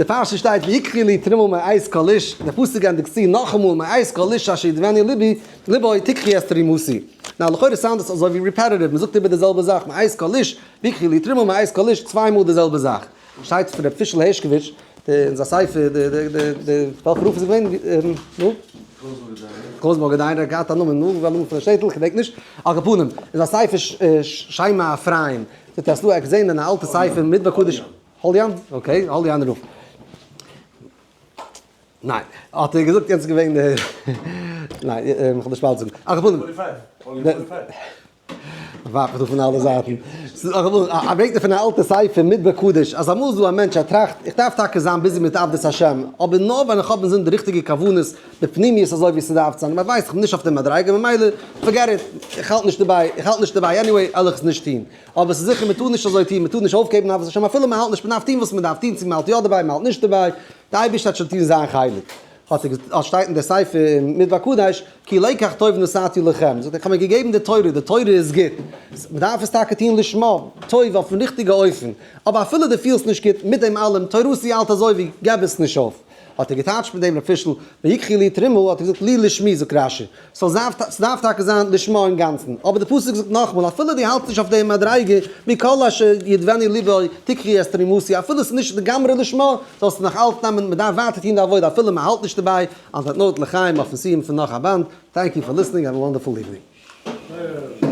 די פרשה שטייט ויקחו לי תרומה מאת כל איש, די פסוק ענדיגט צו נאכאמאל מאת כל איש אשר ידבנו לבי, לבו תקחו את תרומתי. Now לכאורה sound עס אזוי ווי repetitive, מ'זאגט איבער די זעלבע זאך מאת כל איש, ויקחו לי תרומה מאת כל איש צוויי מאל די זעלבע זאך. שטייט פון ר' פישל הערשקאוויטש אין זיין ספר די די די די וועלכע רב איז געווען נו? קלויזנבורגער דיין ער האט געהאט א נאמען נו וועל נאמען פון די שטעטל כ'געדענק נישט על כל פנים אין זיין ספר שמע אפרים זאגט ער אז ס'דא ער האט געזען אין א אלטע ספר מדבר קדוש הוליאן? Okay, הוליאן רב. ניין, האט ער געזאגט יענץ איז געווען די, ניין, איך האב נישט באלד זאגן. על כל פנים. ווארפט דא פון אלע זייטן. ער ברענגט פון א אלטע ספר מדבר קדוש אז אמאל איז דא א מענטש ער טראכט איך דארף טאקע זיין busy מיט עבדות השם אבער נאר ווען איך האב אינזין די ריכטיגע כוונות בפנימיות אזוי ווי ס'דארף צו זיין, און מ'ווייסט איך בין נישט אויף די מדריגה ממילא forget it, איך האלט נישט דערביי, איך האלט נישט דערביי anyway, על איך עס נישט טון. אבער ס'איז זיכער מ'טאר נישט אזוי טון, מ'טאר נישט אויפגעבן עבודת השם אפילו מ'האלט נישט, מ'דארף טון וואס מ'דארף טון, צו מ'האלט יא דערביי מ'האלט נישט דערביי, די אייבערשטער האט שוין טון זיין חלק. האט ער געזאגט, שטייט אין די ספר אין מדבר קדש, כי לקח טוב נתתי לכם, זאגט ער, איך האב מיר געגעבן די תורה, די תורה איז גוט, מ'דארף עס טאקע טון לשמה, טוב אויפן ריכטיגע אופן, אבער אפילו דו פילסט נישט גוט, מיט דעם אלעם, תורתי האלט אזוי ווי, געב עס נישט אויף. האט ער געטייטשט מיט דעם ר' פישל, ויקחו לי תרומה, האט ער געזאגט לי לשמי, זאגט רשי, ס'זאל זיין, ס'דארף טאקע זיין לשמה אינגאנצן, אבער די פסוק זאגט נאכאמאל, אפילו דו האלטסט נישט אויף די מדריגה, מכל אשר ידבנו לבו תקחו את תרומתי, אפילו ס'איז נישט לגמרי לשמה, זאלסטו נאך אלץ נעמען, מ'דארף ווייטער טון די עבודה אפילו מ'האלט נישט דערביי, on that note לחיים אויפן סיום פון נאך א באנד, thank you for listening, have a wonderful evening.